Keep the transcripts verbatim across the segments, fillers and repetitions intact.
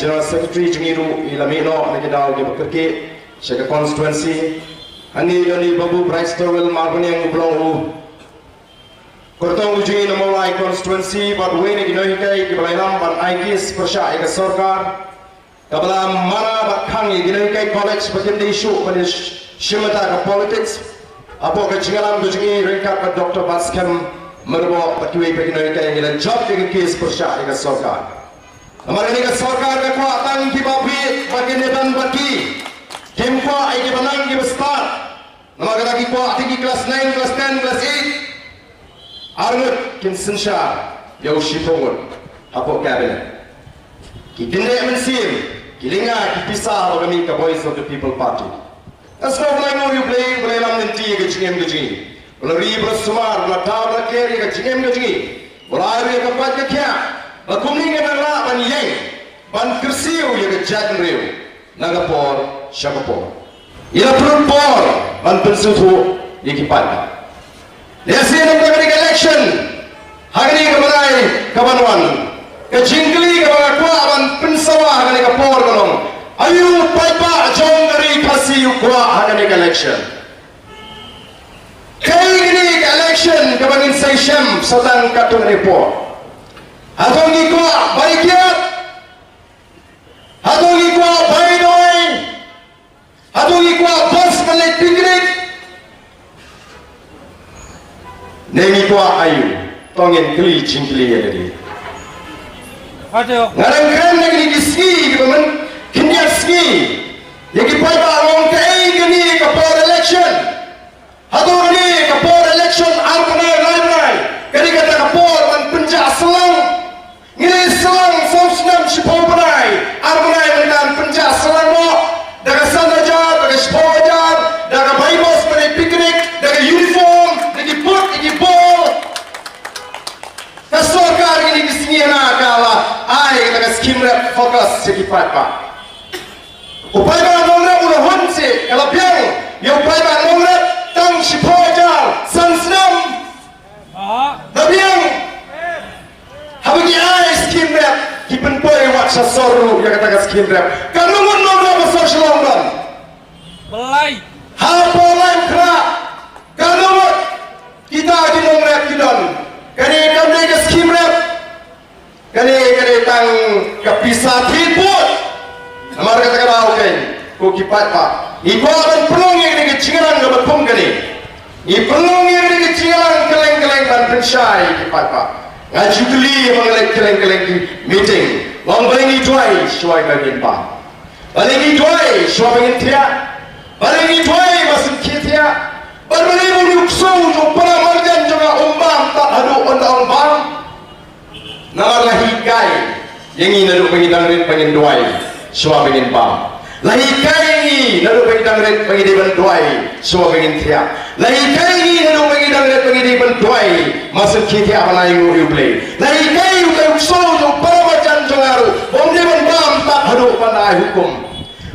General Secretary jong ngi ruh i la mih noh na ki daw kiba kyrkieh sha ka constituency. Hangne don i Babu Bright Stowell Marbaniang, u ba long u kyrtong u jong ngi na Mawlai constituency, bad uwei na ki nonghikai kiba la ïalam ban ai case pyrshah ïa ka sorkar kaba la mana bad khang ïa ki nonghikai college ba kim dei shuh ban ïa shim bynta ka politics hapoh ka jingïalam ka jong ngi ryngkat bad Doctor Batskhem Myrboh bad kiwei pat ki nonghikai. Ngi la jop ïa ka case pyrshah ïa ka sorkar. Namar kane ka sorkar ka kwah tang kiba bit bad ki nongdon bad ki. Kim kwah ïa kiba nang kiba stad. Namar kata ki kwah tang ki klas nine, klas ten, klas eight. Arngut kin synshar ïa u shiphew ngut hapoh cabinet. Ki kyndit mynsiem, ki lynga, ki pisa ba ka mih ka Voice of the People Party. Ka sngewbha ïa U Blei, U Blei lam lynti ïa ka jingim ka jong ngi. U la ri, u la sumar, u la thaw, u la ker ïa ka jingim ka jong ngi. U la ai ruh ïa ka paid ka khiah ba kumne ngin nang lah ban ïeng, ban kyrsiew ïa ka jaitbynriew na ka por sha ka por. Ïa la pynrung por ban pynsngewthuh ïa ki paidbah. Lehse na ka bynta ka election ha kane ka bnai ka ban wan, ka jingkylli kaba nga kwah ban pynsawa ha kane ka por ka long, aïu u paidbah jong ka ri Khasi u kwah ha kane ka election? Kaei kane ka election kaba ngin sa ïashem sa tang katto katne por? Hato ngi kwah bai kiad? Hato ngi kwah bai dawai? Hato ngi kwah bus ban leit picnic? Ne ngi kwah aïu? To ngin kylli jingkylli ïa lade. Hato. Nga dang kren na kine ki sngi kiba mynkhyndiat sngi ïa ki paidbah, long kaei kane ka por election? Hato kane ka por election ar bnai lai bnai ka dei kata ka por ban pynjah slang? Ngi leit slang saw snem shiphew bnai, ar bnai mynta pynjah slang noh. Da ka san hajar, da ka shiphew hajar, da ka bai bus ban leit picnic, da ka uniform, da ki boot, da ki bol. Ka sorkar kine ki sngi hana ka la ai kata ka scheme rep focus sha ki paidbah. U paidbah nongrep u la hun seh, ka la biang ïa u paidbah nongrep tang shiphew hajar san snem. La biang. Haba ki ai scheme rep, ki pynpoi wat sha sor ruh ïa kata ka scheme rep. Katno ngut nongrep ha sor Shillong don? Balei? Ha Pawlai Umkhrah katno ngut kita ki nongrep ki don? Kane kam dei ka scheme rep. Kane ka dei tang ka pisa thied bud. Namar kata ka daw kein, ko ki paidbah, ngi kwah ban pynlong ïa kane ka jingïalang kaba kum kane. Ngi pynlong ïa kane ka jingïalang kylleng kylleng ban pynshai ïa ki paidbah. Nga ju kylli haba nga leit kylleng kylleng ki meeting, long balei ngi duwai shuwa ba ngin bam? Balei ngi duwai shuwa ba ngin thiah? Balei ngi duwai ba sngewthuh thiah? Balei ba u ksew jong u para marjan jong nga um bam tad haduh un da ong bam? Namar la hikai ïa ngi naduh ba ngi dang rit ba ngin duwai shuwa ba ngin bam. La hikai ïa ngi naduh ba ngi dang rit ba ngi dei ban duwai shuwa ba ngin thiah. La hikai ïa ngi naduh ba ngi dang rit ba ngi dei ban duwai, ma sngewthuh thiah ban ai nguh ïa U Blei. La hikai ïa u ksew jong u para marjan jong nga ruh ba um dei ban bam tad haduh ban da ai hukum.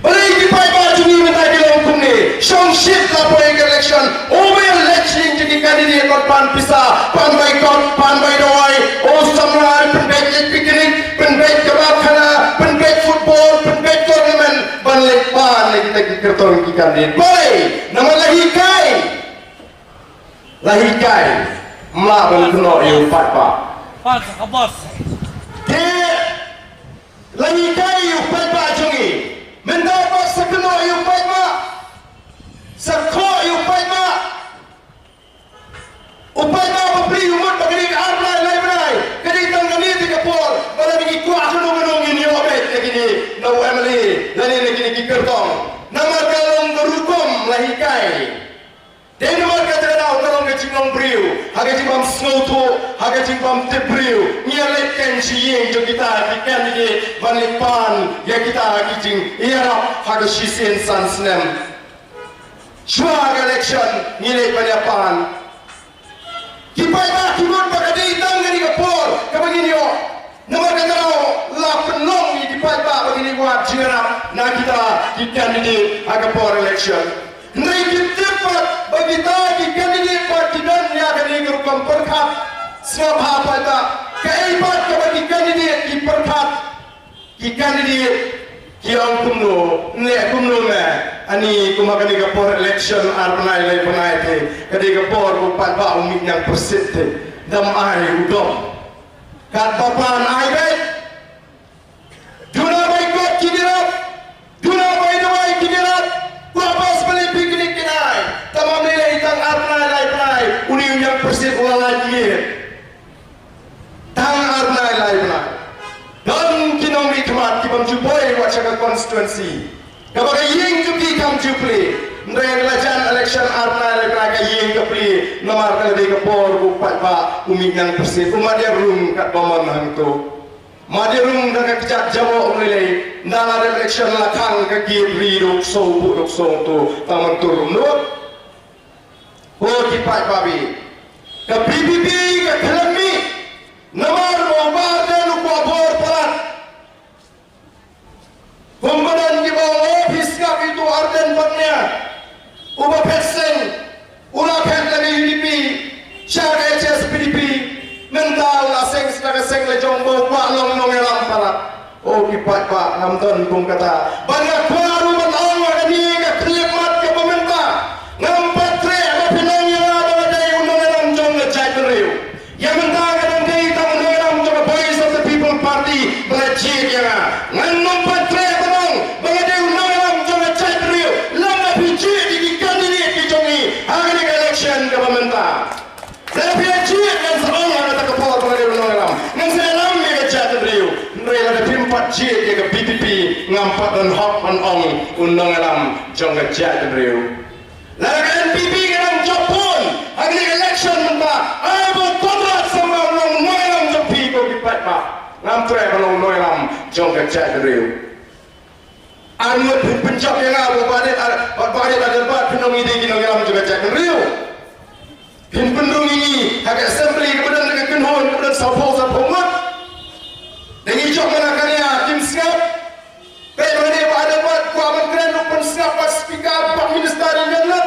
Balei ki paidbah jong ngi mynta ki long kumne? Shong shit la poi ka election, u ba ïaleit sha ki candidate bad pan pisa, pan bai kot, pan bai dawai, u samla pynbeit leit picnic, pynbeit kaba khana, pynbeit football, pynbeit tournament, ban leit pan ïa kita ki kyrtong ki candidate. Balei? Namar la hikai. La hikai. Mla ban kynnoh ïa u paidbah. Pan sa ka bus. Te la hikai ïa u paidbah jong ngi. Mynta pat sa kynnoh ïa u paidbah. Sa khoh ïa u paidbah. U paidbah ba plie u mut ba kane ka ar bnai lai bnai ka dei tang kane te ka por ba lada ngi kwah kano kano ngin ïoh beit na kine na u M L A lane na kine ki kyrtong. Namar ka long ka rukom la hikai. Dei namar kata ka daw ka long ka jinglong briew ha ka jingbym sngewthuh, ha ka jingbym tip briew. Ngi ïaleit kein sha ïing jong kita ki candidate ban leit pan ïa kita ki jingïarap ha ka shisien san snem. Shuwa ka election ngi leit ban ïa pan. Ki paidbah ki mut ba ka dei tang kane ka por kaba ngin ïoh. Namar kata daw la pynlong ïa ki paidbah ba kin ïa wad jingïarap na kita ki candidate ha ka por election. Hynrei ki tip pat ba kita ki candidate pat ki don ïa kane ka rukom pyrkhat. Sngap ha paidbah, kaei pat kaba ki candidate ki pyrkhat. Ki candidate ki ong kumno, ne kumno me, ani kumba ka dei ka por election ar bnai lai bnai te, ka dei ka por u paidbah u mih ñiangpyrsit te, dam ai u dom. Katba pan ai beit, duna bai kot ki dei rap, duna bai dawai ki dei rap, kwah bas beli picnic ki dei. Tang ym lei lei tang ar bnai lai bnai, uni u ñiangpyrsit u la lait miet. Tang ar bnai lai bnai. Don ki nongmihkhmat ki bym ju poi wat sha ka constituency. Kaba ka ïing jong ki kam ju plie. Hynrei la jan election ar bnai lai bnai ka ïing ka plie. Namar ka dei ka por u paidbah u mih ñiangpyrsit. U mat ïarum katba mon hangto. Mat ïarum da ka kjat jaboh u lei lei. Ynda la dep election la khang ka gate ri duk song buh duk song to. Tang man tur rum lut. Ko ki paidbah, ka VPP ka khlem mih namar ba u Bah Ardent u kwah bor palat. Kumba don kiba ong, o phi sngap, itu Ardent bad nia, uba phet seng u la phet na ka UDP sha ka HSPDP. Mynta u la seng sha ka seng la jong ba u kwah long nongïalam palat. O ki paidbah, ngam don kum kata. Bad nga kwah ruh ban ong ha kane ka khyllipmat kaba mynta, ngam pat treh ba phin ong ïa nga ba nga dei u nongïalam jong ka jaitbynriew. Ïa mynta nga dang dei tang u nongïalam jong ka Voice of the People Party ba la jied ïa nga. Ngan ym pat treh ban ong ba nga dei u nongïalam jong ka jaitbynriew lada phi jied ïa ki candidate ki jong ngi ha kane ka election kaba mynta. Lada phi la jied ngan sa ong ha kata ka por ba nga dei u nongïalam, ngan sa ïalam ïa ka jaitbynriew. Hynrei lada phim pat jied ïa ka VPP, ngam pat don hok ban ong u nongïalam jong ka jaitbynriew. Lada ka NPP ka dang jop bun ha kane ka election mynta, ai ba u Conrad Sangma u long u nongïalam jong phi ko ki paidbah. Ngam treh ban long u nongïalam jong ka jaitbynriew. Ar ngut phin pynjop ïa nga, ba Bah Ardent, Bah Ardent, Bah Ardent, phin ong ngi dei ki nongïalam jong ka jaitbynriew. Phin pynrung ïa ngi ha ka assembly kaba don ka kynhun kaba don sawphew sawphew ngut. Da ngi jop mana kane kim sngap. Peit ma ne Bah Ardent, Bah, kwah ban kren ruh pynsngap, Bah Speaker, Bah Minister, ïa ngan lut.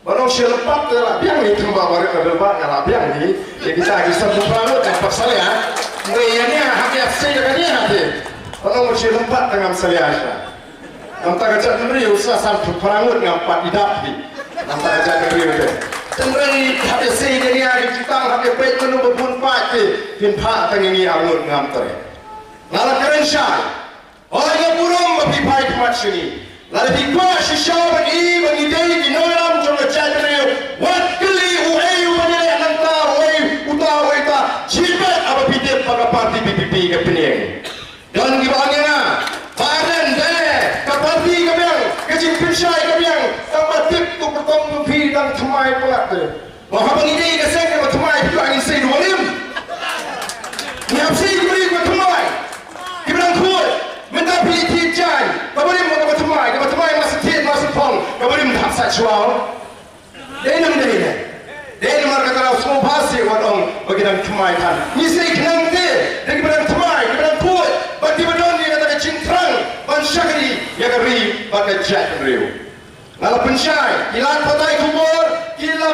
Ba nong shi lympat te la biang hi, tang ba barit la dei ba nga la biang hi. Ïa kita ki san phew phra ngut nga pat salia. Ngi ïa nia ha ki ap sei da ka nia ha te. Ba nong shi lympat te ngam salia sha. Ngam ta ka jaitbynriew sa san phew phra ngut ngam pat idap hi. Ngam ta ka jaitbynriew te. Tynrai ha ki sei da nia ki jitang ha ki peit manu ba bun pat te. Phin phah tang ïa ngi ar ngut ngam treh. Nga la kren shai. Hooid nga burom ba phi phai khmat sha ngi. Lada phi kwah shisha ban i ba ngi dei ki nongïalam jong ka jaitbynriew, wat kylli uei uba ïaleh nangta, uei uta, uei uta. Jied beit haba phi tip ba ka party VPP ka pynïeng. Don kiba ong ïa nga, Bah Ardent, dei ka party ka biang, ka jingpynshai ka biang. Tang ba tip tu kyrtong jong phi dang thymmai palat te. Ba haba ngi dei ka seng kaba thymmai, phi kwah ngin sei da u barim? Ngi hap sei da u barim ba thymmai. Kiba dang khuid, mynta phi thied jaiñ, ka barim kaba thymmai, kaba thymmai, ma sa thied ma sa phong, ka barim hap sait shuwa. Dei nam dei ne? Dei namar kata la sngewbha seh wat ong ba ki dang thymmai than. Ngi sei khnang te da kiba dang thymmai, kiba dang khuid, bad kiba don ïa kata ka jingthrang ban shakri ïa ka ri bad ka jaitbynriew. Nga la pynshai, ki la batai khubor, ki la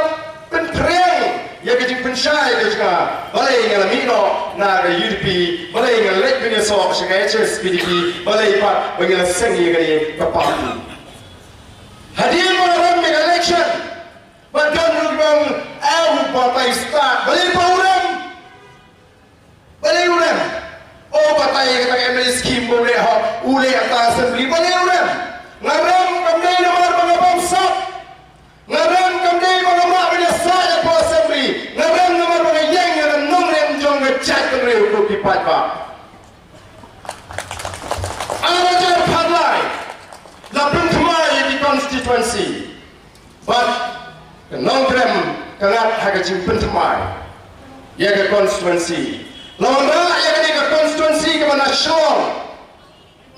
pynphriang ïa ka jingpynshai ka jong nga. Balei nga la mih noh na ka UDP, balei nga leit ban ïasoh sha ka HSPDP, balei pat ba nga la seng ïa kane ka party. Hadien ba la rem ïa ka election, ba don ruh ki ong, eh, u batai stad, balei ba u rem? Balei u rem? O batai kata ka MLA scheme ba u leh hok, u leh ha ka assembly, balei u rem? Nga rem kam dei namar ba nga bamsap. Nga rem kam dei ba nga mah ban ïasaid hapoh assembly. Nga rem namar ba nga ïeng ïa ka nongrim jong ka jaitbynriew ko ki paidbah. Ar hajar phra lai la pynthymmai ïa ki constituency. Bad ka Nongkrem ka ngat ha ka jingpynthymmai ïa ka constituency. La wanrah ïa kane ka constituency kaba na Shillong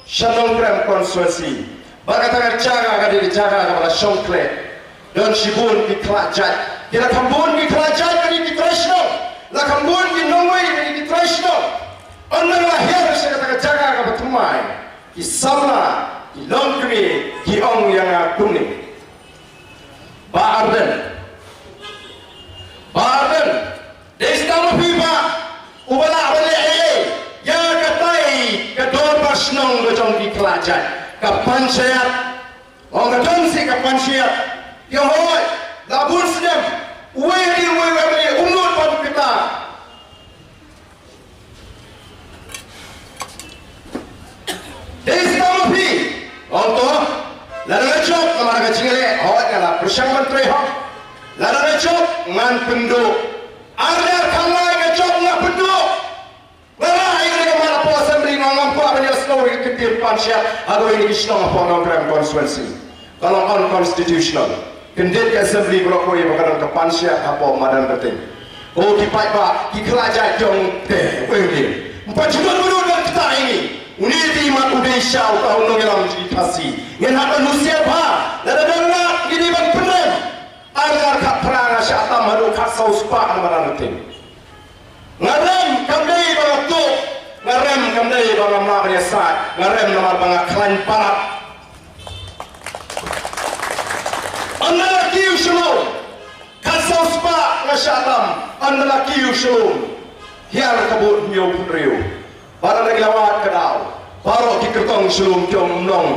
sha Nongkrem constituency. Bad kata ka jaka ka dei ka jaka kaba la shong khleh. Don shibun ki khlad jait. Ki la kham bun ki khlad jait, ka dei ki trai shnong. La kham bun ki nongwei, ka dei ki trai shnong. Ynda la hiar sha kata ka jaka kaba thymmai, ki samla, ki longkmie ki ong ïa nga kumne. Bah Ardent. Bah Ardent. Dei sdang ma phi bah uba lah ban leh ei ei ïa katai shnong ba jong ki khlajat. Ka panchayat, ong ka don seh ka panchayat. Ki ong hooid, la bun snem, uwei hadien uwei u M L A um nud ban kata. Dei sdang ma phi, ong to, lada nga jop namar ka jingleh, hooid nga la pyrshang ban trei hok. Lada nga jop ngan pynduh. Ar hajar khatlai nga jop nga pynduh. Nga la ïa ka mat hapoh assembly, nga ngam kwah ban ïohsngew ïa ka ktien panchayat ha kawei na ki shnong hapoh Nongkrem constituency. Ka long unconstitutional. Kyndit ka assembly baroh kawei ba ka don ka panchayat hapoh madan Rating. Ko ki paidbah, ki khlajait jong te, wei de. Ym pat jubor bulut ban ktah ïa ngi. Une te i mat u dei sha uta u nongïalam jong ki Khasi. Ngin hap ban husiar bha. Lada don lad ngi dei ban pynrem. Ar hajar khatphra nga shah tam haduh khatsaw spah na madan Rating. Nga rem kam dei ba nga tuh, nga rem kam dei ba ngam lah ban ïasaid, nga rem namar ba nga khlaiñ palat. Ynda la kiew sha lum, khatsaw spah nga shah tam, ynda la kiew sha lum, hiar ka vote hynñiewphew hynriew. Bad lada ki la wad ka daw, baroh ki kyrtong sha lum ki ong, ym long.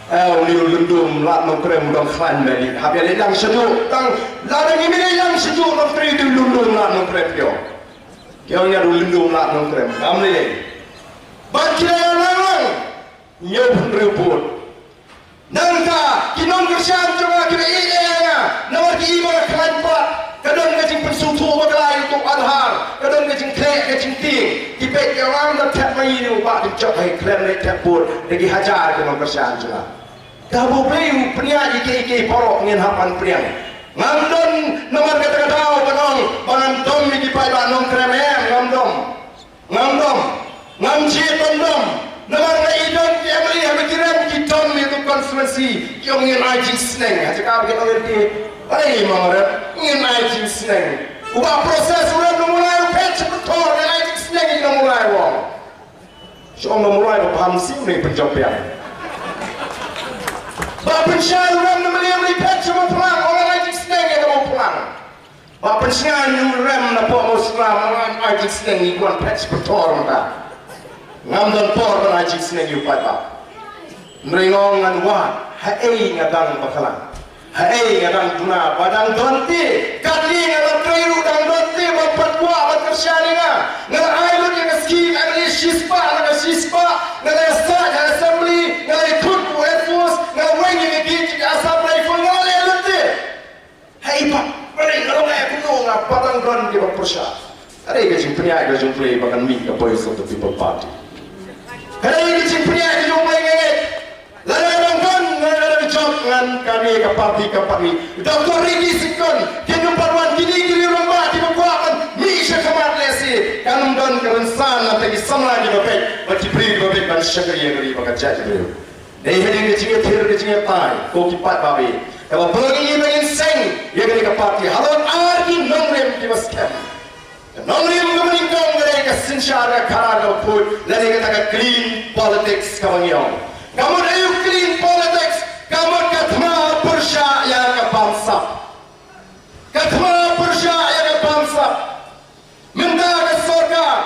Eh, une u lyndum Lad Nongkrem u dang khlaiñ beit. Hap ïaleit lang shajuh, tang lada ngim ïaleit lang shajuh, nongtrei u lyndum Lad Nongkrem ki ong. Ki ong ïa u lyndum Lad Nongkrem, ngam lei lei. Bad ki la ïalang lang, hynñiewphew hynriew vote. Nangta ki nongkyrshan jong nga ki la ïeit ïa nga namar ki i ba nga khlaiñ palat. Ka don ka jingpynsngewthuh bakla ïa uto u Aadhaar, ka don ka jingkhleh ka jingtieng. Ki peit ki ong, ym da thep ma ngi ne u Bah Dkhar, hei khlem leit thep vote da ki hajar ki nongkyrshan jong nga. Kaba U Blei u pynïaid ïa kiei kiei baroh ngin hap ban pdiang. Ngam don namar kata ka daw ban ong ba ngan dom ïa ki paidbah Nongkrem, em, ngam dom. Ngam dom, ngam jied ban dom. Namar nga i don ki M L A haba ki rem ki dom ïa ka constituency, ki ong ngin ai jingsneng. Ha jaka ba ki ong ïa ki, balei ma nga rem, ngin ai jingsneng. U Bah Proses u rem na Mawlai, u phet sha Pynthor, ngin ai jingsneng ïa ki na Mawlai, u ong. Shu ong na Mawlai ba paham siew ne pynjop biang. Bah Pynshai u rem na Mylliem, u phet sha Mawphlang, u ong ngin ai jingsneng ïa ka Mawphlang. Bah Pynsngew u rem na poh Mawsynram, ngam ai jingsneng, ngi kwah phet sha Pynthor mynta. Ngam don por ban ai jingsneng ïa u paidbah. Hynrei nga ong ngan wad, haei nga dang bakla. Haei nga dang duna, ba dang don te, katne nga la trei ruh dang don te, ba pat kwah ban kyrshan ïa nga. Nga la ai lut ïa ka skim M L A shispah na ka shispah, nga la ïasaid ha assembly, nga la ïakhun u Air Force, nga la weng ïa ka gate jong ka Assam Rifle, nga la leh lut te. Hei pat, balei nga long eh kumno, nga pat dang don kiba pyrshah. Ka dei ka jingpynïaid ka jong U Blei ba kan mih ka Voice of the People Party. Ka dei ka jingpynïaid ka jong U Blei, nga ngeit. Lada nga dang don, nga dang jop, ngan kane ka party kam pat mih. Doctor Ricky Syngkon, kin ym pat wan, kine ki rangbah kiba kwah ban mih sha khmat lehse. Kan ym don ka rynsan na ki samla kiba beit bad ki briew kiba beit ban shakri ïa ka ri bad ka jaitbynriew. Dei hadien ka jingïathir ka jingïatai, ko ki paidbah, kaba pynlong ïa ngi ba ngin seng ïa kane ka party halor ar ki nongrim kiba skhem. Ka nongrim kaba nyngkong ka dei ka synshar ka khadar kaba khuid, lane kata ka clean politics kaba ngi ong. Ka mut aïu clean politics? Ka mut ka thma pyrshah ïa ka bamsap. Ka thma pyrshah ïa ka bamsap. Mynta ka sorkar,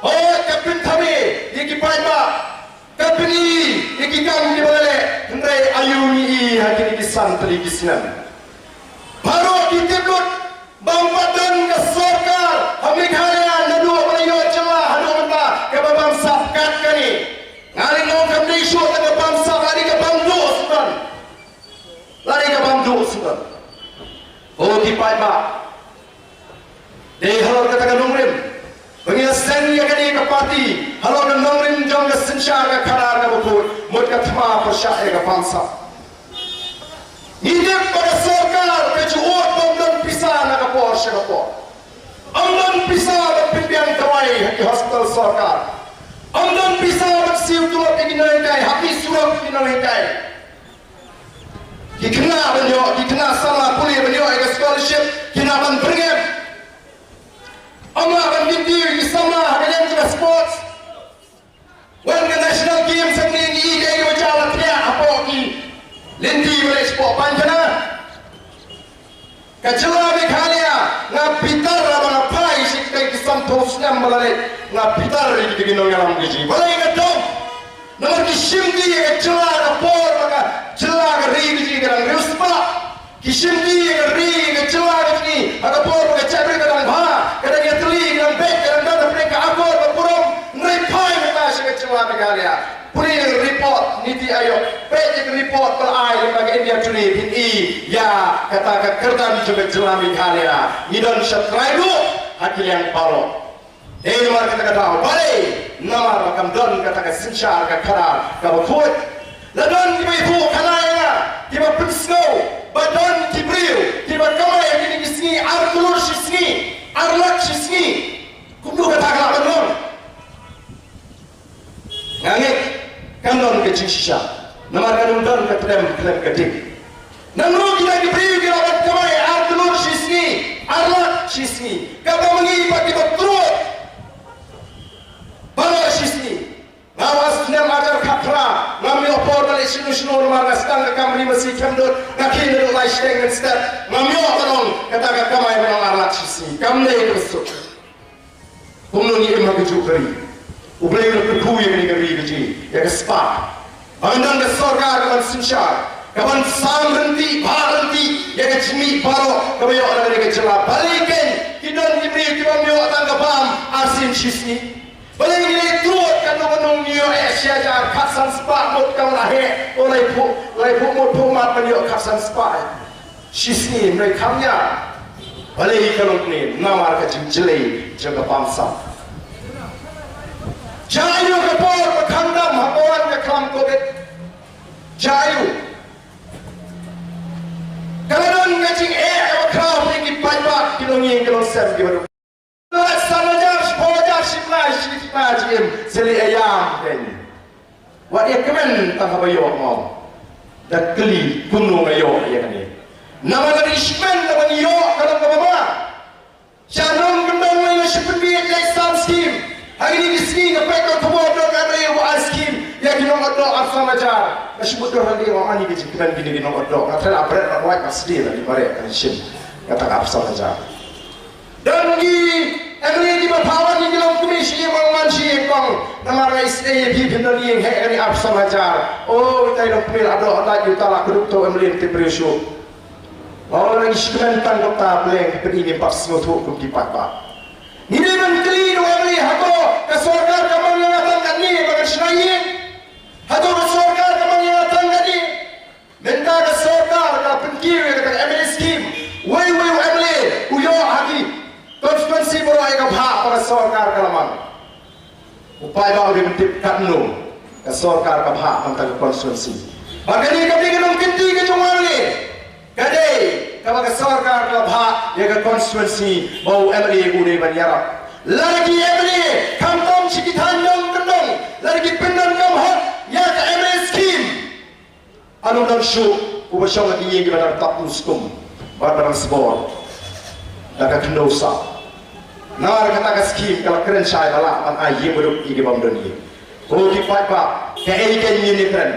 hooid, ka pynthame ïa ki paidbah, ka pyni ïa ki kam kiba la leh, hynrei aïu ngi i ha kine ki san tylli ki snem? Baroh ki tip lut ba ym pat don ka sorkar ha Meghalaya naduh ba la ïoh jylla haduh mynta kaba bamsap kat kane. Nga lyngngoh kam dei shuh tang ka bamsap, la dei ka bamduh sngewdon. La dei ka bamduh sngewdon. Ko ki paidbah, dei halor kata ka nongrim ba ngi la seng ïa kane ka party, halor ka nongrim jong ka synshar ka khadar kaba khuid, mut ka thma pyrshah ïa ka bamsap. Ngi tip ba ka sorkar ka ju ud ba ym don pisa na ka por sha ka por. Ym don pisa ban pynbiang dawai ha ki hospital sorkar. Ym don pisa ban siew tulop ïa ki nonghikai, ha ki surok ki nonghikai. Ki khynnah ban ïoh, ki khynnah samla pule ban ïoh ïa ka scholarship, ki nang ban byrngem. Ym lah ban kyntiew ïa ki samla ha ka liang jong ka sports. Wan ka National Games hangne ngi ïohi kaei kaba jia la thiah hapoh ki lynti ba leh shapoh pynkhana. Ka jylla Meghalaya nga bitar haba nga phai sha kitai ki sanphew snem ba la leit, nga bitar ïa kita ki nongïalam ka jong ngi. Balei nga dom? Shim ki ïa ka jylla ha ka por ba ka jylla ka ri ka jong ngi ka dang riewspah. Ki shim ki ïa ka ri ka jylla ka jong ngi ha ka por ba ka jaitbynriew ka dang bha, ka dang ïatylli, ka dang beit, ka dang don hapdeng ka akor ba burom. Hynrei phai mynta sha ka jylla Meghalaya. Pule ïa ka report NITI Aayog, peit ïa ka report ba la ai lyngba ka India Today, phin i ïa kata ka kyrdan jong ka jylla Meghalaya. Ngi don sha trai duh ha ki liang baroh. Dei namar kata ka daw, balei? Namar ba kam don kata ka synshar, ka khadar kaba khuid. La don kiba ïathuh khana ïa nga, kiba pynsngew ba don ki briew kiba kamai ha kine ki sngi ar klur shi sngi, ar lak shi sngi. Kumno kata ka lah ban long? Nga ngeit kan don ka jingshisha, namar kan don ka tdem khlem ka ding. Nangno kita ki briew ki la ban kamai ar klur shi sngi, ar lak shi sngi, kaba ma ngi pat kiba trud baroh shi sngi. Nga wan snem arhajar khatphra, ngam ïoh por ban leit shano shano namar nga sdang ka kam ri masi kham dud, nga khie naduh lai shiteng mynstep. Ngam ïoh ban ong kata ka kamai ban ong ar lak shi sngi. Kam dei kaba suk. Kumno ngi im ha kajuh ka ri? U Blei u la kyrkhu ïa kane ka ri ka jong ngi, ïa ka spah. Ba ngan don ka sorkar kaban synshar, kaban sam ryntih, bha ryntih ïa ka jingmih baroh kaba ïoh na kane ka jylla. Balei keiñ ki don ki briew ki bym ïoh tang ka bam ar sien shi sngi? Balei ngi leit trud katno katno, ngi ïoh eh shi hajar, khatsan spah mut ka la heh, u laiphew, laiphew mut phew mat ban ïoh khatsan spah shi sngi, hynrei kham ïa. Balei ka long kumne? Namar ka jingjlei jong ka bamsap. Jia aiu ka por ba khamtam haba wan ka khlam Covid? Jia aiu? Ka la don ka jingeh kaba khraw ha ki paidbah, ki longïing ki longsem kiba duk. Lak san hajar, shiphew hajar, shiphew, shiphew, shiphew, shim seli ayam keiñ. Wat ïa kmen tang haba ïoh mo. Da kylli kumno nga ïoh ïa kane. Namar lada ngi shmen lada ngi ïoh ka long kaba ma. Sha nongkyndong lei nga shu pynbeit lei sam skim. Ha kine ki sngi nga peit ka khubor don ka dei u ai skim ïa ki nongotdoh arphew san hajar. Nga shu mutdur hangne, ong ani ka jingkmen kine ki nongotdoh. Nga tharai la bret la wait, nga sdie la ki mareh ka shim. Nga tang arphew san hajar. Don ki MLA kiba phah wan ïa ki longkmie sha ïing, ong man sha ïing kong. Namar nga isynei ïa phi, phin don ïing heh, kane arphew san hajar. O, itai longkmie la doh, la ju ta la kdup to MLA te briew shuh. Ong ngi shu kmen tang kata, Blei phin i, ngim pat sngewthuh kum ki paidbah. Ngi dei ban kylli ïa u MLA, hato ka sorkar ka mang ïa nga tang katne ba ngan shna ïing? Hato ka sorkar ka mang ïa nga tang katne? Mynta ka sorkar ka pynkiew ïa kata ka MLA scheme. Uwei uwei u MLA u ïoh ha ki constituency baroh ïa ka bhah ba ka sorkar ka la mang. U paidbah u dei ban tip katno ka sorkar ka bhah mynta ka constituency. Ba kane ka dei ka nongkynti ka jong u MLA. Ka dei kaba ka sorkar ka la bhah ïa ka constituency ba u MLA u dei ban ïarap. Lada ki MLA khamtam sha ki thaiñ nongkyndong, lada ki pyndonkam hok ïa ka MLA scheme, ano don shuh uba shong ha ki ïing kiba dang tap skum bad ba dang sbor da ka khyndew sap? Namar kata ka skim ka la kren shai ba lah ban ai ïing baduk ïa ki bym don ïing. Ko ki paidbah, kaei kein ngin ïakren?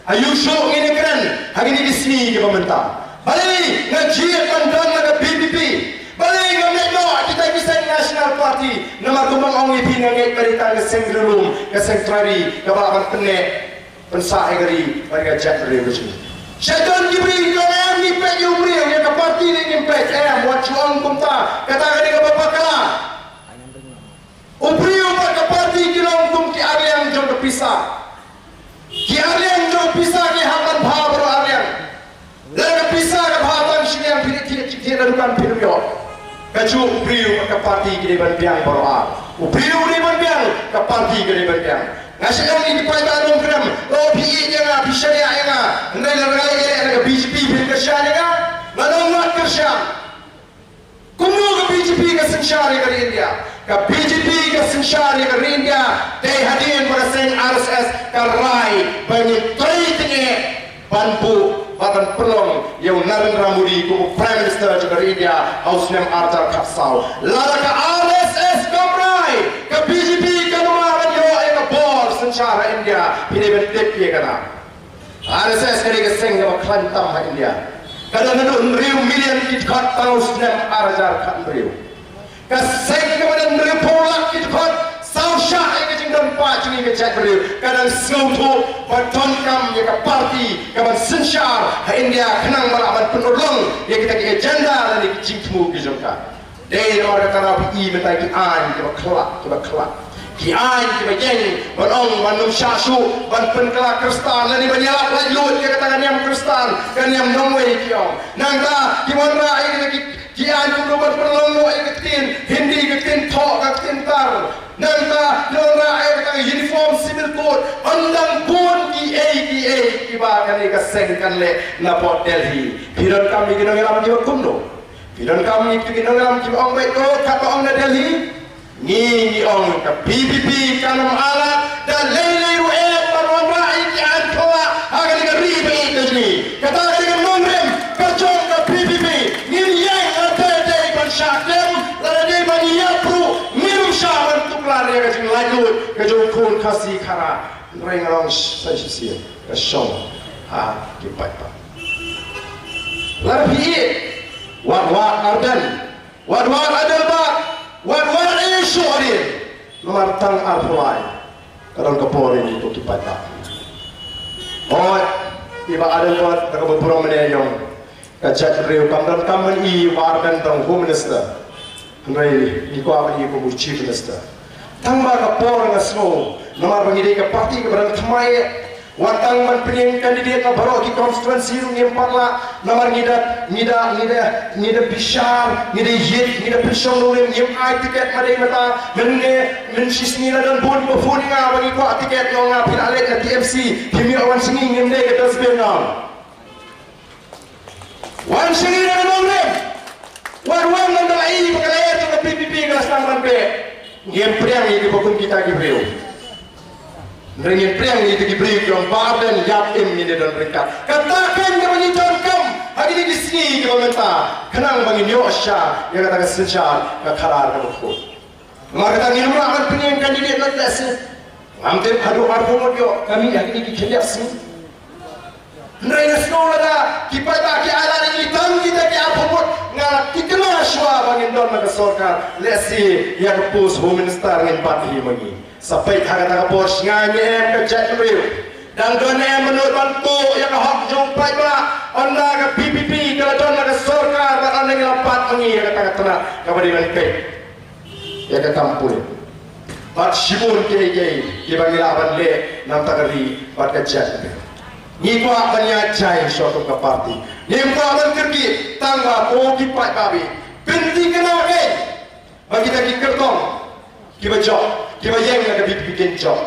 Aïu shuh ngin ïakren ha kine ki sngi kiba mynta? Balei nga jied ban don na ka VPP? Balei ngam leit noh kita ki seng National Party? Namar kumba nga ong ïa phi, nga ngeit ba dei tang ka seng riewlum, ka seng trai ri kaba lah ban pynneh pynsah ïa ka ri bad ïa ka jaitbynriew ka jong ngi. Sha jon ki briew ki ong em, ngi peit ïa u briew, ïa ka party ne ngim peit? Em, wat ju ong kumta, kata ka dei kaba bakla. U briew bad ka party ki long kum ki arliang jong ka pisa. Ki arliang jong ka pisa ki hap ban bha baroh arliang. Lada ka pisa ka bha tang shiliang, phi leit thied, thied na dukan phin ym ïoh. Kajuh u briew bad ka party ki dei ban biang baroh ar. U briew u dei ban biang, ka party ka dei ban biang. Nga shu ong ïa ki paidbah Nongkrem, lada phi ïeit ïa nga, phi shaniah ïa nga, hynrei lada nga leit ïaleh na ka BJP phin kyrshan ïa nga? Nga ong wat kyrshan. Kumno ka BJP ka synshar ïa ka ri India? Ka BJP ka synshar ïa ka ri India dei hadien ba ka seng RSS ka rai ba ngin trei tyngeh ban buh bad ban pynlong ïa u Narendra Modi kum u Prime Minister jong ka ri India ha u snem arhajar khatsaw. Lada ka RSS kam rai, ka BJP kam lah ban ïoh ïa ka bor synshar ha India. Phi dei ban tip ïa kata. RSS ka dei ka seng kaba khlaiñ tam ha India. Ka don haduh hynriew million ki dkhot tang ha u snem arhajar khathynriew. Ka seng kaba don hynriewphew lak ki dkhot, Taw shah ïa ka jingdon paid jong ngi ka jaitbynriew, ka dang sngewthuh ba donkam ïa ka party kaban synshar ha India khnang ba lah ban pynurlong ïa kita ki agenda lane ki jingthmu ki jong ka. Dei namar kata ba phi i mynta ki aiñ kiba khlad, kiba khlad. Ki aiñ kiba ïeng ban ong ban ym shah shuh ban pynkylla Khristan lane ban ïalap laitluid ïa kata ka niam Khristan, ka niam nongwei ki ong. Nangta ki wanrah ïa kita ki, ki aiñ kumno ban pynlong noh ïa ka ktien Hindi, ka ktien thoh, ka ktien tar. Nangta ki wanrah ïa kata ka Uniform Civil Code. Ym dang bun kiei kiei kiba kane ka seng kan leh na pdeng Delhi. Phi donkam ïa ki nongïalam kiba kumno? Phi donkam ïa ki nongïalam kiba ong beit ko katba ong na Delhi? Ngi, ngi ong ka V P P kan ym ailad da lei lei ruh em ban wanrah ïa ki aiñ khlad ha kane ka ri ba ïeit ka jong ngi. Kata ka dei ka nongrim ka jong ka V P P. Ngin ïeng lada dei ban shah kem, lada dei ban ïap ruh, ngin ym shah ban tuklar ïa ka jinglaitluid ka jong u khun Khasi Khara. Hynrei nga ong sa shisien, ka shong ha ki paidbah. Lada phi ïeit, wad wad Ardent, wad wad Adelbert, wad wad ïa shuh ïa. Namar tang arphew lai ka don ka por ïa ngi ko ki paidbah. Hooid, i Bah Adelbert da kaba burom mynne ïa ong, ka jaitbynriew kam donkam ban i Bah Ardent tang Home Minister. Hynrei ngi kwah ban i kum u Chief Minister. Tang ba ka por nga sngew namar ba ngi dei ka party kaba dang thymmai. Wat tang ban pynïeng candidate na baroh ki constituency ruh ngim pat lah, namar ngi da, ngi da, ngi da, ngi da bishar, ngi da ïeit, ngi da pynshong nongrim, ngim ai ticket ma dei mata. Mynne, mynshisngi la don bun kiba phone ïa nga ba ngi kwah ticket, nga ong phi lah leit na T M C, phim ïoh wan sha ngi, ngim dei ka dustbin nga ong. Wan sha ngi da ka nongrim. Wat wan wan da la i ba ka lyer jong ka V P P ka la sdang ban beh. Ngim pdiang ïa kiba kum kita ki briew. Hynrei ngin pdiang ïa kita ki briew ki ong ba ardent ïap im ngin ïa don ryngkat. Kata kein kaba ngi donkam ha kine ki sngi kiba mynta, khnang ba ngin ïoh shisha ïa kata ka synshar ka khadar kaba khuid. Namar kata ngim lah ban pynïeng candidate na lehse. Ngam tip haduh arphew ngut ïoh ka mih ha kine ki khyndiat sngi. Hynrei nga sngew lada ki paidbah ki ailad ïa ngi tang kita ki arphew ngut, nga la thikna shuwa ba ngin don na ka sorkar. Lehse ïa ka post Home Minister ngin bat hi ma ngi. Sa peit ha kata ka por sngewbha ne em ka jaitbynriew. Dang don ne em mynta ban tuh ïa ka hok jong u paidbah. Ynda ka V P P ka la don na ka sorkar bad ynda ngi la bat ma ngi ïa kata ka tnat kaba dei ban peit ïa ka kam pule. Bad shibun kiei kiei kiba ngi lah ban leh na ka bynta ka ri bad ka jaitbynriew. Ngi kwah ban ïa jai shuwa kum ka party. Ngim kwah ban kyrkieh tang ba ko ki paidbah, pynthikna kein ba kita ki kyrtong kiba jop, kiba ïeng na ka V P P kin jop.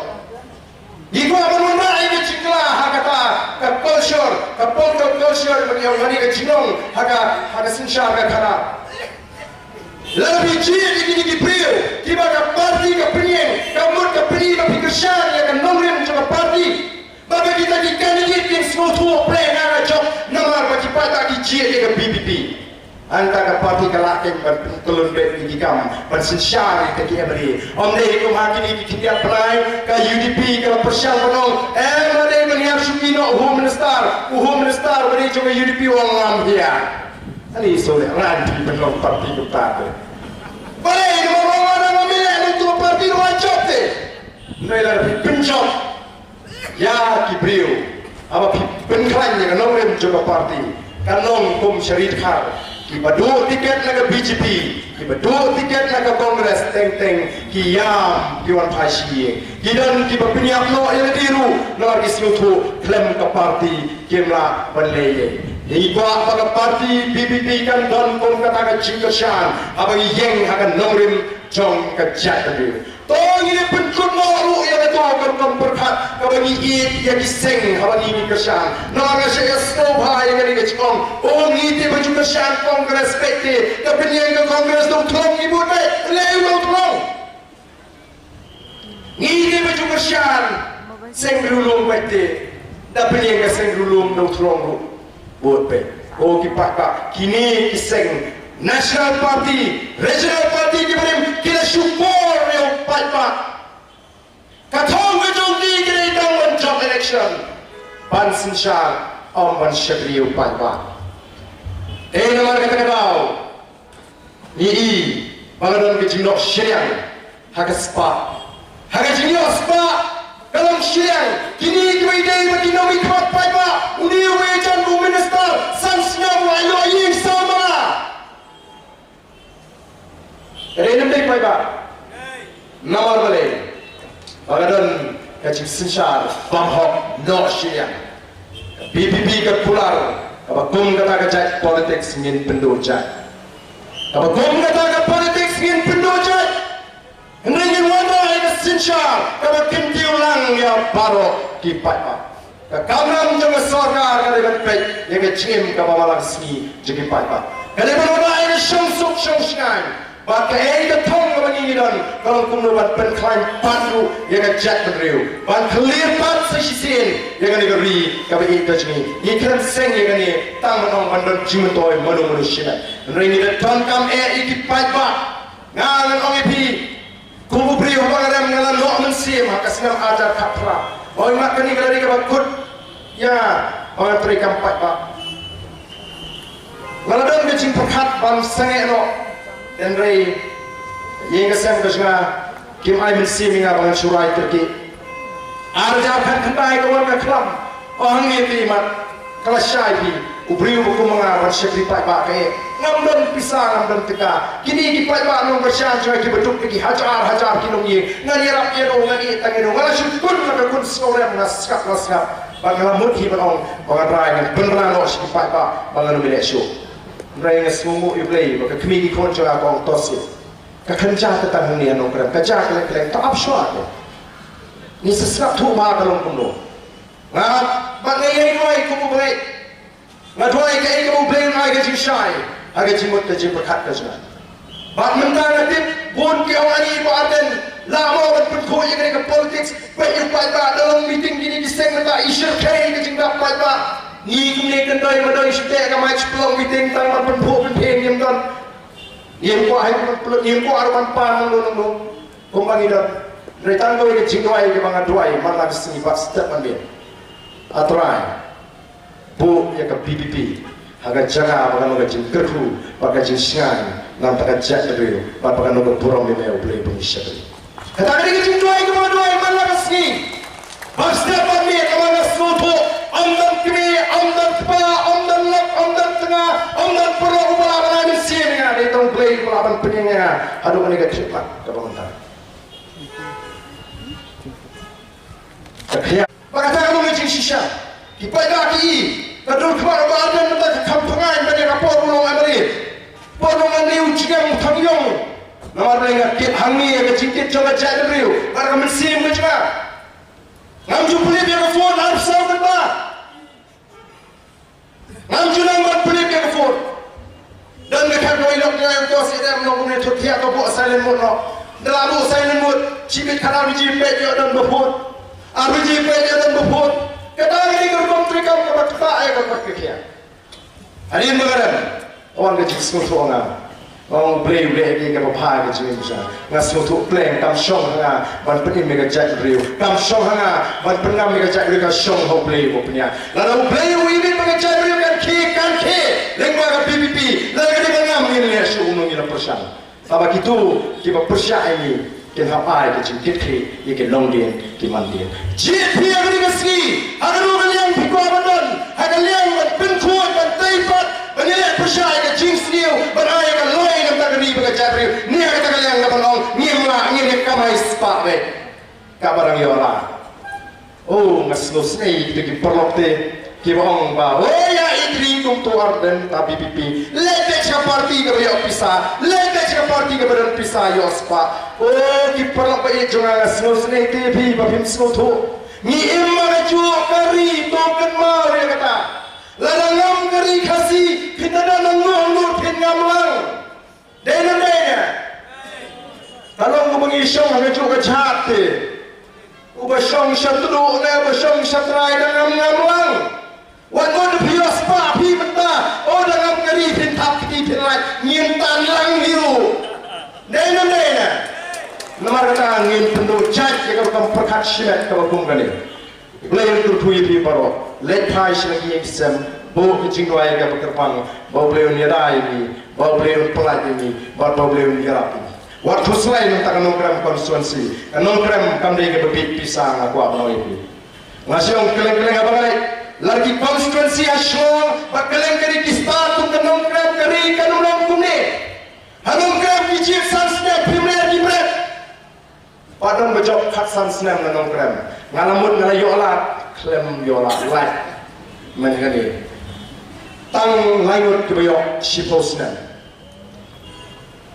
Ngi kwah ban wanrah ïa ka jingkylla ha kata ka culture, ka political culture, ban ïa wanrah ïa ka jinglong ha ka, ha ka synshar ka khadar. Lada phi jied ïa kine ki briew kiba ka party ka pynïeng, ka mut ka pynïeng ba phi kyrshan ïa ka nongrim jong ka party. Ba ba kita ki candidate kin sngewthuh pyrshah ïa ka jop namar ba ki paidbah ki jied ïa ka V P P. Hangta ka party ka lah kein ban pynkyllon beit ïa ki kam ban synshar ïa ka M L A. Ym dei kum ha kine ki khyndiat bnai ka U D P ka la pyrshang ban ong, em, lada dei ban hiar shuki noh u Home Minister, u Home Minister ba dei jong ka U D P u ong ngam hiar. Ani shu leh ran phi pynlong party kumta te. Balei namar ba wan wan wan wan wan tu party ruh wan jop te. Nai la phi pynjop ïa ki briew haba phi pynkhlaiñ ïa ka nongrim jong ka party. Ka long kum sha ri dkhar, kiba duh tiket na ka B J P, kiba duh tiket na ka Congress, teng teng ki ïam ki wan phai sha ïing. Ki don kiba pynïap noh ïa lade ruh namar ki sngewthuh khlem ka party kim lah ban leh ei ei. Ngi kwah ba ka party V P P kan don kum kata ka jingkyrshan haba ngi ïeng ha ka nongrim jong ka jaitbynriew. To ngin ïa pynkut noh ruh ïa kato ka rukom pyrkhat kaba ngi ïeit ïa ki seng haba ngi, ngi kyrshan. Namar nga shait ïa sngewbha ïa kane ka jingong, o ngi te ba ju kyrshan Congress beit te, da pynïeng ka Congress da u thlong ngi bud beit, lei u da u thlong. Ngi te ba ju kyrshan seng riewlum beit te, da pynïeng ka seng riewlum da u thlong ruh bud beit. Ko ki paidbah, kine ki seng National Party, Regional Party kiba rim ki la shukor ïa u paidbah. Ka thong ka jong ki ka dei tang ban jop election, ban synshar, ym ban shakri ïa u paidbah. Te namar kata ka daw ngi i ba la don ka jingnoh shiliang ha ka spah Ha ka jingïoh spah ka long shiliang. Kine kiba ïadei bad ki nongmihkhmat paidbah, une uba ïajan u minister san snem u la ïoh ïing saw mala. Ka dei ne ym dei paidbah? Namar balei? Ba ka don ka jingsynshar bym hok noh shiliang. Ka V P P ka kular kaba kum kata ka jait politics ngin pynduh jait. Kaba kum kata ka politics ngin pynduh jait. Hynrei ngin wanrah ïa ka synshar kaba kyntiew lang ïa baroh ki paidbah. Ka kamram jong ka sorkar ka dei ban peit ïa ka jingim kaba man la ka sngi jong ki paidbah. Ka dei ban wanrah ïa ka shongsuk shongshngaiñ. Bad kaei ka thong kaba ngi ngi don ka long kumno ban pynkhlaiñ pat ruh ïa ka jaitbynriew, ban clear pat sa shisien ïa kane ka ri kaba ïeit ka jong ngi. Ngi khlem seng ïa kane tang ban ong ban don jingmyntoi mano mano shimet. Hynrei ngi da donkam eh ïa ki paidbah. Nga ngan ong ïa phi, kum u briew haba nga rem nga la noh mynsiem ha ka snem arhajar khatphra. Oi, ma kane ka la dei kaba kut ïa nga ba ngan trei kam paidbah. Nga la don ka jingpyrkhat ban sangeh noh, hynrei ïing ka sem ka jong nga kim ai mynsiem ïa nga ba ngan shu rai tyrkieh. Arhajar khatkhyndai ka wan ka khlam. Oh, hangne te mat, ka la shai phi. U briew ba kum nga ban shakri paidbah ka eh. Ngam don pisa, ngam don tyngka. Kine ki paidbah nongkyrshan jong nga kiba duk da ki hajar hajar ki nongïing, ngan ïarap ïano, ngan ïeh tang ïano. Nga la shu kut la ka kun sngewrem, nga sngap, nga sngap. Bad nga la mut hi ban ong ba ngan rai, ngan pynbna noh sha ki paidbah ba ngan ym leh shuh. Hynrei nga sngewnguh ïa U Blei ba ka kmie ki khun jong nga ka ong, to sngewthuh. Ka kynja te tang hangne ha Nongkrem, ka ja kylleng kylleng, to ap shuwa te. Ngi sa sngap thuh ba ka long kumno. Nga, bad nga ïai duwai kum u bangeit. Nga duwai kaei kaba U Blei un ai ka jingshai ha ka jingmut ka jingpyrkhat ka jong nga. Bad mynta nga tip bun ki ong, ani Bah Ardent, lah mo ban pynkhuid ïa kane ka politics. Peit ïa u paidbah, da long meeting kine ki seng mynta i shyrkhei ka jingdap paidbah. Ngi kumne kyndoi madoi shu teh ka mic shu pynlong meeting tang ban pynphuh pynphieng, ym don. Ngim kwah hi ban pynlut, ngim kwah ruh ban pan nongno nongno. Kumba ngi don. Hynrei tang kawei ka jingduwai kaba nga duwai man la ka sngi bad step ban biang. A Trai, buh ïa ka V P P ha ka jaka ba kan long ka jingkyrkhu bad ka jingshngaiñ na ka bynta ka jaitbynriew bad ba kan long ka burom ïa me, U Blei, ba ngi shakri. Kata ka dei ka jingduwai kaba nga duwai man la ka sngi. Bad step ban biang, kaba nga sngewthuh, ym don kmie, ym don kpa, ym don lok, ym don tnga, ym don paralok uba lah ban ai mynsiem ïa nga, dei tang U Blei uba lah ban pynïeng ïa nga haduh kane ka khyllipmat kaba mynta. Ka khia. Bad kata ka long ka jingshisha. Ki paidbah ki i, ka dur khmat u Bah Ardent mynta ka kham pyngai ban ïa ka por u long M L A. Por u long M L A u jingem u thang ïong. Namar ba nga kit hangne ïa ka jingkit jong ka jaitbynriew bad ka mynsiem ka jong nga. Ngam ju pynlip ïa ka phone arphew saw kynta. Ngam ju nang ban pynlip ïa ka phone. Don ka khang kawei lok, nga ong to shisha, ym long kumne, thut thiah, to buh silent mode noh. Ynda la buh silent mode, shi bit khatar baje peit ïoh don ba phone. Ar baje peit ïoh don ba phone. Kata ka dei ka rukom treikam kaba ktah ïa ka koit ka khiah. Hadien ba ka rem, wan ka jingsngewthuh ha nga. Nga ong, Blei, U Blei, ha kaba bha ka jingim jong nga. Nga sngewthuh pleng, kam shong ha nga ban pynim ïa ka jaitbynriew. Kam shong ha nga ban pynnam ïa ka jaitbynriew, ka shong ha U Blei uba pynïaid. Lada U Blei u ïa mih bad ka jaitbynriew kan khie, kan khie. Lyngba ka V P P, lada ka dei ba ngam, ngin leh shuh kumno, ngin ïa pyrshang. Tangba kito kiba pyrshah ïa ngi kin hap ai ka jingkitkhlieh ïa ki longdien ki mandien. Jied phi ha kane ka sngi, ha kano ka liang phi kwah ban don, ha ka liang ban pynkhuid, ban tei pat, ban ïaleh pyrshah ïa ka jingsniew, ban ai ïa ka lawei na ka bynta ka ri bad ka jaitbynriew, ne ha kata ka liang kaban ong ngim lah, ngin ïa kamai spah beit. Kaba dang ïoh la. Oh, nga sngewsynei ïa kita ki paralok te kiba ong ba, oh, ïa i tring kumto Ardent, ta V P P. Leit beit sha ka party kaba ïoh pisa, leit beit sha ka party kaba don pisa, ïoh spah. Oh, ki paralok ba ïeit jong nga, nga sngewsynei te ïa phi ba phim sngewthuh. Ngi im ha kajuh ka ri, to kynmaw ïa kata. Lada ngam ka ri Khasi, phin da don nangno nangno, phin ngam lang. Dei ne ym dei ne? Ka long kumba ngi shong ha kajuh ka jhat te. Uba shong sha tduh ne uba shong sha trai da ngam ngam lang. Wat mut phi ïoh spah phi mynta, oh, da ngam ka ri, phin thap kti phin lait, ngin tan lang hi ruh. Dei ne ym dei ne? Namar kata ngin pynduh jait ïa ka rukom pyrkhat shimet kaba kum kane. Blei un kyrkhu ïa phi baroh. Leit phai sha la ki ïing ki sem, buh ka jingduwai kaba kyrpang, ba U Blei un ïada ïa ngi, ba U Blei un pynlait ïa ngi, bad ba U Blei un ïarap ïa ngi. Wat khuslai nangta ka Nongkrem constituency. Ka Nongkrem kam dei kaba bieit pisa, nga kwah ban ong ïa phi. Nga shu ong kylleng kylleng haba nga leit, la ki constituency ha Shillong bad kylleng kylleng ki state, kum ka Nongkrem ka ri kan ym long kumne. Ha Nongkrem ki jied san snem, phim leh ki bret. Pat don ba jop khatsan snem na Nongkrem. Nga la mut nga la ïoh lad, khlem ïoh lad, lait. Mynta kane, tang lai ngut kiba ïoh shiphew snem.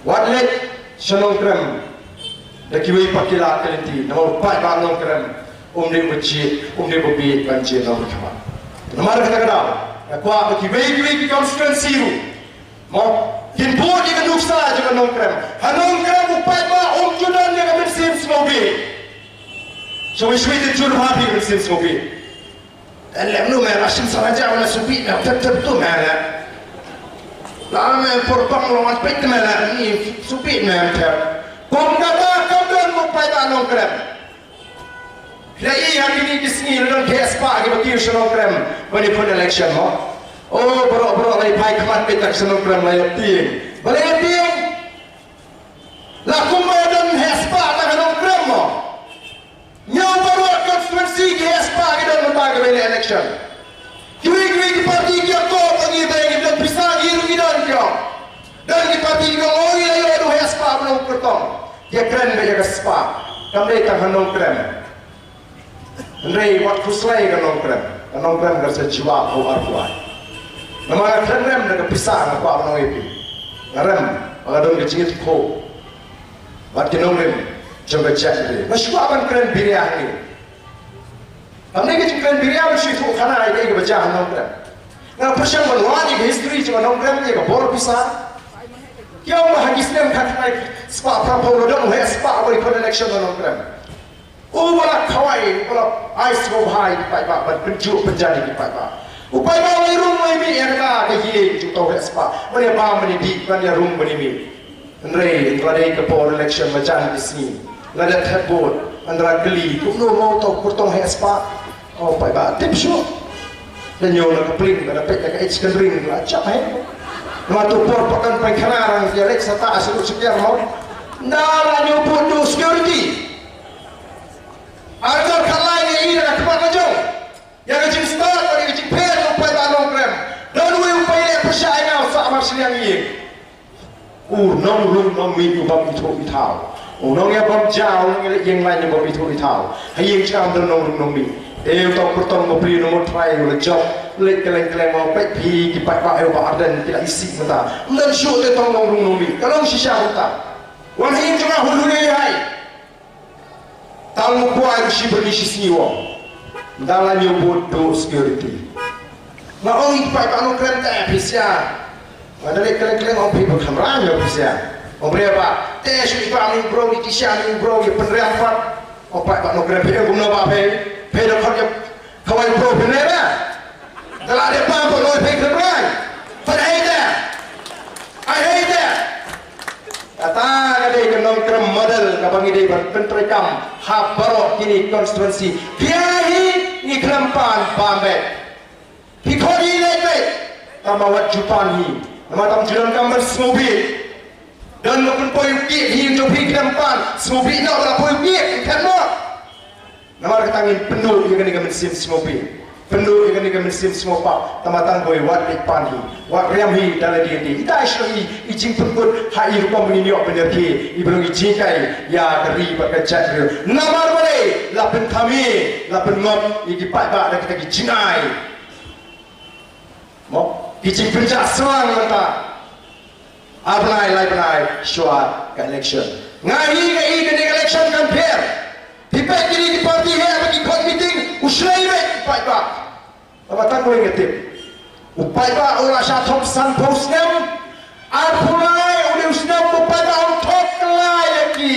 Wat leit sha Nongkrem da kiwei pat ki lad ki lynti, namar u paidbah Nongkrem um dei ba jied, um dei ba bieit ban jied na u khmat. Namar kata ka daw nga kwah ba kiwei kiwei ki constituency ruh, mo, kin bud ïa ka nuksa jong ka Nongkrem. Ha Nongkrem u paidbah um ju don ïa ka mynsiem sngewbha. Shawei shawei te jur bha phi ka mynsiem sngewbha. Lem nu me la shim sara ja la subi me thep thep tu me la. La me por pang lo wan pek me la ni subi me thep. Kum kata kam don u paidbah Nongkrem. Phi la i ha kine ki sngi la don ki heh spah kiba kiew sha Nongkrem ban ïakhun election mo. O baroh baroh la i phai khmat beit tak sha Nongkrem la ïa tieng. Ba la ïa tieng. La kumba don heh spah na ka Nongkrem mo. Ñiew baroh constituency ki heh spah ki don mynta kiba ïaleh election. Kiwei kiwei ki party ki ïakob ïa ngi ba ngi don pisa, ngi ruh ngi don ki ong. Don ki party ki ong, o ngi la ïoh ïa u heh spah ba long kyrtong. Ki ïakren beit ïa ka spah. Kam dei tang ha Nongkrem. Hynrei wat khuslai ka Nongkrem. Ka Nongkrem ka sa jubab ha u arphew lai. Namar nga khlem rem da ka pisa, nga kwah ban ong ïa phi. Nga rem ba ka don ka jingïathuhkhooh bad ki nongrim jong ka jaitbynriew. Nga shu kwah ban kren biria hangne. Kam dei ka jingkren biria ban shu ïathuh khana ïa kaei kaba jia ha Nongkrem. Nga pyrshang ban wad ïa ka history jong ka Nongkrem, ïa ka bor pisa. Ki ong ba ha ki snem khatkhyndai spah phra phew la don u heh spah uba ïakhun election ha Nongkrem. Uba la khawai, uba la ai sngewbha ïa ki paidbah, ban pynjuh pynjan ïa ki paidbah. U paidbah u la rung u la mih ïa kata ka ïing jong uta u heh spah ban ïa bam ban ïa dih, ban ïa rung ban ïa mih. Hynrei hynda la dei ka por election marjan ki sngi, la dep thep vote, hynda la kylli kumno mo uta u kyrtong heh spah. O paidbah tip shuh. La ñiew na ka pling, la peit na ka age ka ring, la jop hi. Namar tu por pat kan pynkhana, rang ïa leit sata sha lut sha kiar mo. Hynda la ñiew bud duh security. Arhajar khatlai ngi ïohi na ka khmat ka jong. Ïa ka jingstad bad ïa ka jingpher jong u paidbah Nongkrem. Don uwei u paidbah pyrshah ïa nga u sah marshiliang ïing. U nongrung nongmih u bym ithuh ithaw. U nongïabam ja, u nongïaleh ïing laiñ u bym ithuh ithaw. Ha ïing jong nga don nongrung nongmih. Te uta u kyrtong bapli u nongmut trai u la jop. Leit kylleng kylleng, ong peit phi ki paidbah ïa u Bah Ardent ki la isih mynta. Ym don shuh te uta u nongrung nongmih. Ka long shisha kumta. Wan ha ïing jong nga hun hun ei ei. Tang u kwah ïa u shi byrni shi sngi u ong. Hynda la ñiew bud duh security. Nga ong ïa ki paidbah Nongkrem te phi sha. Nga da leit kylleng kylleng ong phi ba khamram ïa phi sha. Ong briew ba te shu i ba mi bro, i ki sha mi bro, ïa pynriam pat. Ong paidbah Nongkrem phi ong kumno ba phi. Phi da khot ïa Khawai pro pynleh ba. Ka la dei pam ba loi phi kynrai. But I hate that. I hate that. Kata ka dei ka Nongkrem model kaba ngi dei ban pyntreikam ha baroh kine constituency. Phi ai hi ngi khlem pan bam beit. Phi khot hi leit beit. Tangba wat ju pan hi. Namar tam ju donkam ban sngewbha. Don ba pynpoi u kiet hi jong phi khlem pan. Sngewbha noh ba la poi u kiet khlem noh. Namar kata ngin pynduh ïa kane ka mynsiem sngewbha. Pynduh ïa kane ka mynsiem sngewbha. Tangba tang boi wat leit pan hi. Wat riam hi da lade lade. Ita i shloi i jingpynkut ha i rukom ngin ïoh ban ïarkhie. I ba long i jinghikai ïa ka ri bad ka jaitbynriew. Namar balei la pynkham hi, la pynngop ïa ki paidbah da kita ki jingai. Mo, ki jingpynjah syrang mynta. Ar bnai, lai bnai shuwa ka election. Nga hi nga i kane ka election kan pher. Phi peit kine ki party heh ba ki khot meeting, u shlei beit u paidbah. Tangba tang kawei nga tip. U paidbah u la shah thok sanphew snem. Arphew lai u dei u snem ba u paidbah un thok kylla ïa ki.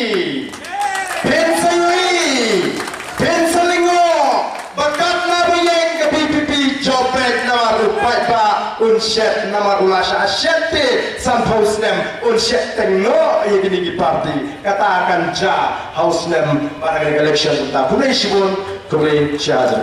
Phin sa ïohi, phin sa lyngngoh ba katno ba ïeng ka V P P jop beit namar u paidbah un shet namar u la shah shet te sanphew snem un shet teng noh ïa kine ki party. Kata kan jia ha u snem ba dang election ta. Khublei shibun, khublei shihajar.